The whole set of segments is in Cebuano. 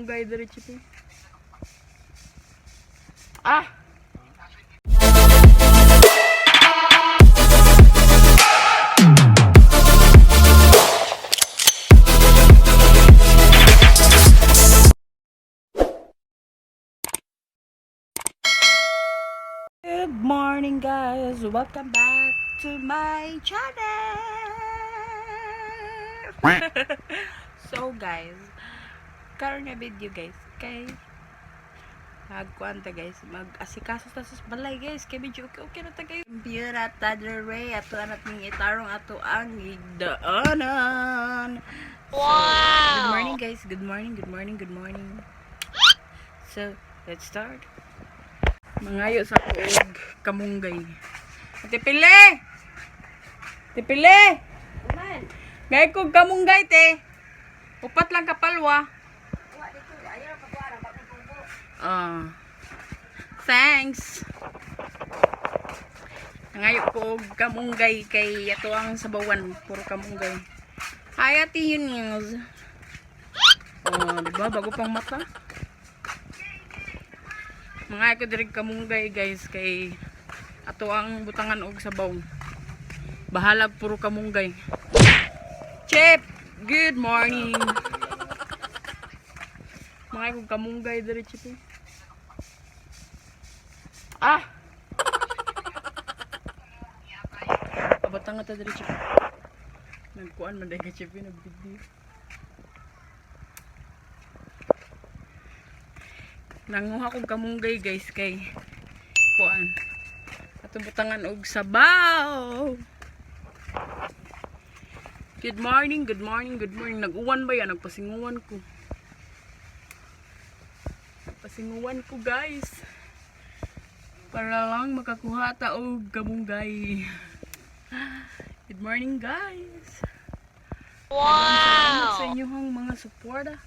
Kamunggay diri, Chipi. Ah! Good morning, guys! Welcome back to my channel! So guys, karon nga video, guys, kay magkuan ta, guys, mag-asikaso ta sa balay, guys, kay medyo okay okay na ta, guys. Computer ta dere ato anat ning itarong ato ang higdaanan. Wow! Good morning, guys. Good morning, good morning, good morning. So, let's start. Mangayo sa kuog kamunggay. Ate Pili! Ate Pili! Gay kog kamunggay, te. Upat lang kapalwa. Ah. Thanks. Nangayo ko og kamunggay kay ato ang sabawan, puro kamunggay. Hi, Ate Yunis. Oh, di ba bago pang mata? Mga ko diri kamunggay, guys, kay ato ang butangan og sabaw. Bahalag puro kamunggay. Chip, good morning. Mga kong kamunggay diri, Chip, eh. Ah! Pabatang nga ta diri, Chip. Nagkuan man dahil ka, Chip, eh, nagvideo. Nanguha kong kamunggay, guys, kay kuan. Ato butangan og sabaw. Good morning, good morning, good morning. Nag-uwan ba yan? Nagpasinguan ko. Pasinguan ko, guys. Para lang makakuha ta og kamunggay. Good morning, guys. Wow! Salamat sa inyong mga suporta.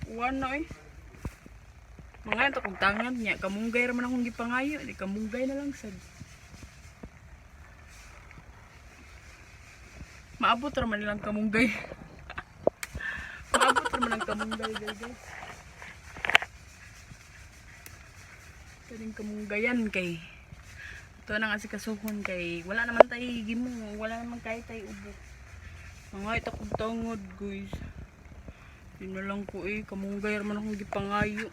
Uwan na eh. Mga ito kong tangan niya. Kamunggay raman akong gipangayo. Di kamunggay na lang sad. Maabot raman nilang kamunggay. Maabot raman ang kamunggay, guys. Kaning kamunggayan kay. Ito na nga si kasuhon kay wala naman tayo gimo, wala naman kay tayo ubo. Mga ito kong tangod, guys. Yun na lang ko eh, kamunggay raman akong gipangayo.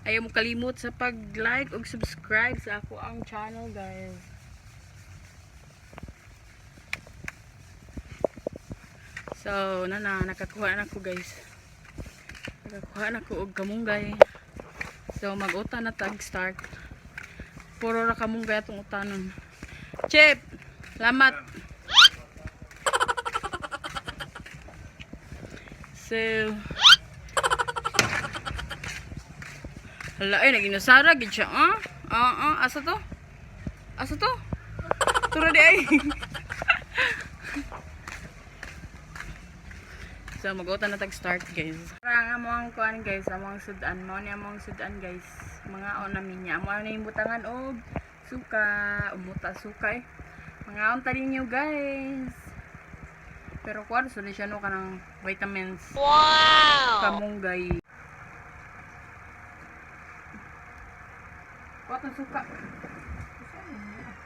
Ayaw mo kalimot sa pag-like ug subscribe sa ako ang channel, guys. So, nana, nakakuha na ko, guys. Nakakuha na ko og kamunggay. So, mag-utan na tag start. Puro ra kamunggay atong utanon. Chip! Salamat! So, hala ay, naginasara, gid siya, ah? Ah, ah, asa to? Asa to? Tura di ay. So, mag-utan na tag start, guys. Parang amo ang kuan, guys, amo ang sudan. Mao ni amo ang sudan, guys. Mga on namin niya. Amo na yung butangan og suka, umuta suka eh. Mga on ta ninyo, guys. Pero kuan so ni siya no kanang vitamins. Wow. Kamunggay. Kuha tong suka.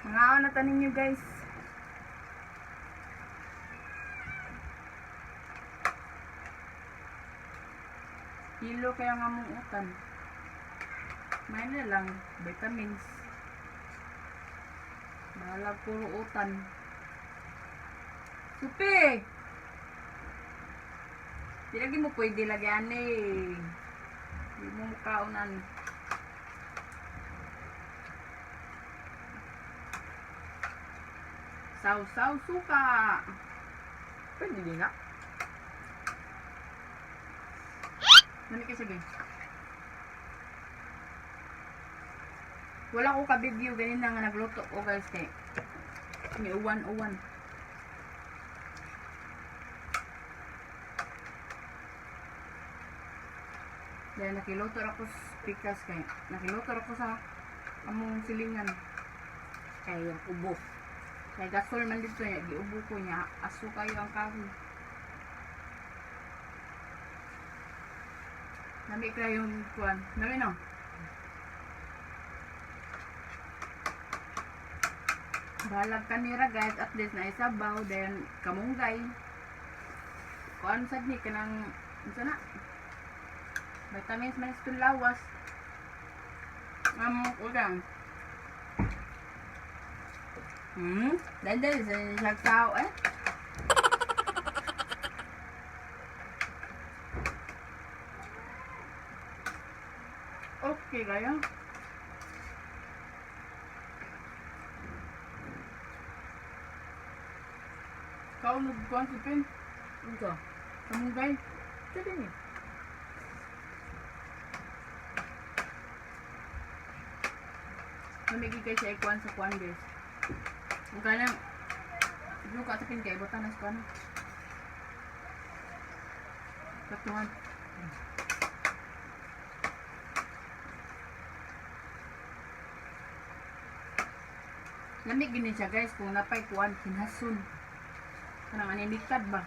Mga on na ta ninyo, guys. Kilo kaya nga mong utan. May na lang, vitamins. Bahala puro utan. Supi! Di lagi mo pwede lagyan eh. Di mo mukaunan. Saw-saw suka. Pwede din na. Nami kasi, guys. Wala ko ka-video ganin na nga nagluto ko, guys, kay may uwan-uwan. Dahil nakiluto ra ko sa pikas kay nakiluto ra ko sa among silingan. Kaya ubo. Kay gasol man dito niya, giubo ko niya, aso kayo ang kahoy. Nami kayo yung kuan. Nami no? Balag kanira guys, at least na isabaw, then kamunggay. Kuan sad ni kanang unsa na? Vitamins man sa lawas. Among ulang. Dahil sa siya tao eh. Okay kayo. Kaon og kuan si Pin. Unsa? Kamunggay. Pwede ni. Namigay kay siya ikuan sa kuan guys. Ang kanang luka sa pin kay butan na sa kuan. Katuhan. Lamig gini siya guys kung napay kuan hinasun. Kanang animikad ba?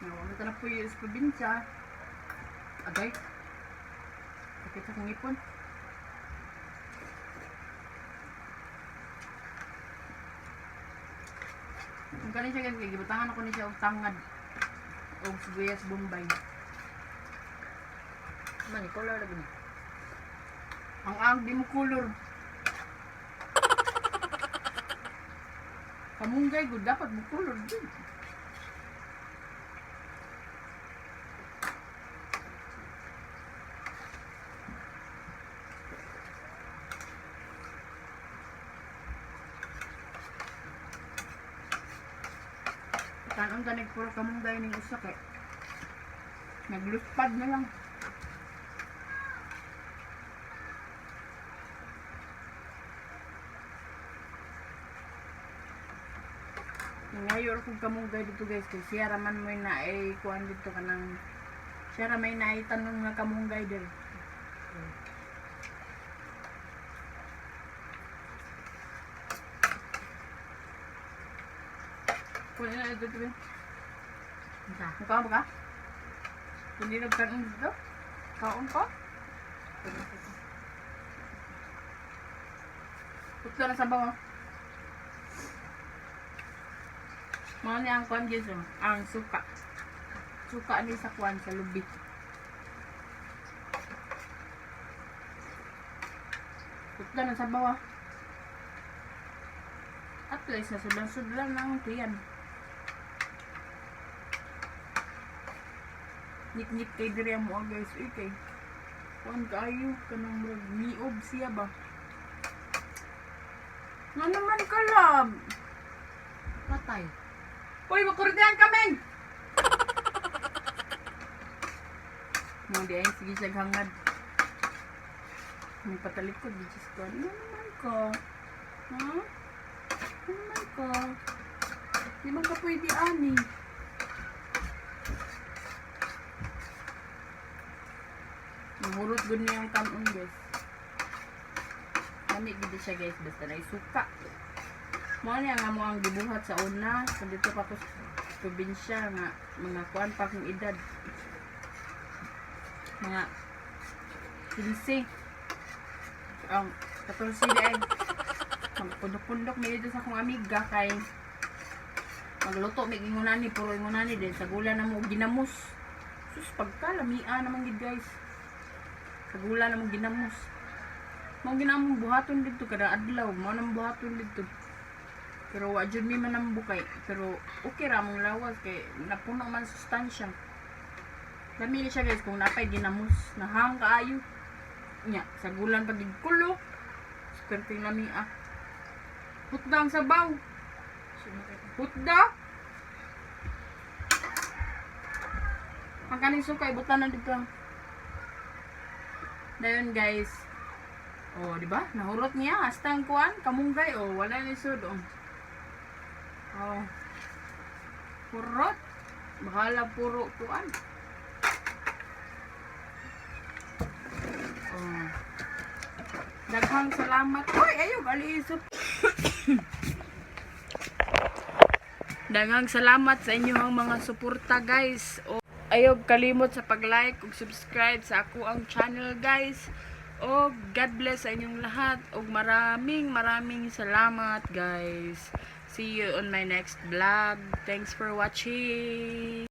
Nawala ta na po yung sa probinsya. Agay. Sakit sa kong ipon. Ang galing siya guys, kay gibutangan ako ni siya og tangad og sibuyas bombay. Man, color lagi ni. Ang ang di mo color. Kamunggay gud dapat mo color din. Kanon ta nagpuro kamunggay ning usa kay nagluspad na lang. Nangayor kong kamunggay dito guys kay siya raman mo na ay kuan dito kanang siya ra may naitanong nga kamunggay diri. Kunin na ito dito. Unsa? Mukha ba ka? Kundi nagkaroon dito? Kaon ka? Putla na sabaw ah. Mga niya ang kuan guys oh. Ang suka. Suka ni sa kuan sa lubi. Putla na sabaw ah. At least nasudlan-sudlan ng tiyan. Niknik kay diri mo ah, guys. Uy kay. Kuan kaayo kanang murag miob siya ba. Nga naman kalab. Patay. Uy, makurdihan kami! Mga di ay, sige siya hangad. May patalikod, di Diyos ko. Ano naman ko? Ha? Ano naman ko? Di man ka pwede, ani. Nahurot gud niya yung kanon, guys. Lami gid siya, guys. Basta na isuka. Mao niya nga mo ang gibuhat sa una, sa dito pa ko sa probinsya nga mga kuan pa akong edad. Mga 15. Ang 14 di ay. Magpundok-pundok may dito sa akong amiga kay magluto may ingunani puro ingunani din sa gula na mo ginamos. Sus pagkalamia naman gid guys. Sa gula na mo ginamos. Mao ginamong buhaton dito kada adlaw, mao nang buhaton dito. Pero wa jud mi manambukay. Pero okay ra among lawas kay napuno man sustansya. Lami ni siya guys kung napay ginamos nahang kaayo. Nya sa gulan pag kulo. Perting lami ah. Hutda ang sabaw. Hutda. Ang kaning suka ibutan na dito. Dayon guys. Oh, di ba? Nahurot niya hasta ang kuan kamunggay oh, wala ni sud oh. Oh. Purot. Bahala puro kuan. Oh. Daghang salamat. Uy, ayaw alisop. Daghang salamat sa inyong mga suporta, guys. O ayaw kalimot sa pag-like ug subscribe sa akoang channel, guys. O God bless sa inyong lahat ug maraming maraming salamat, guys. See you on my next vlog. Thanks for watching.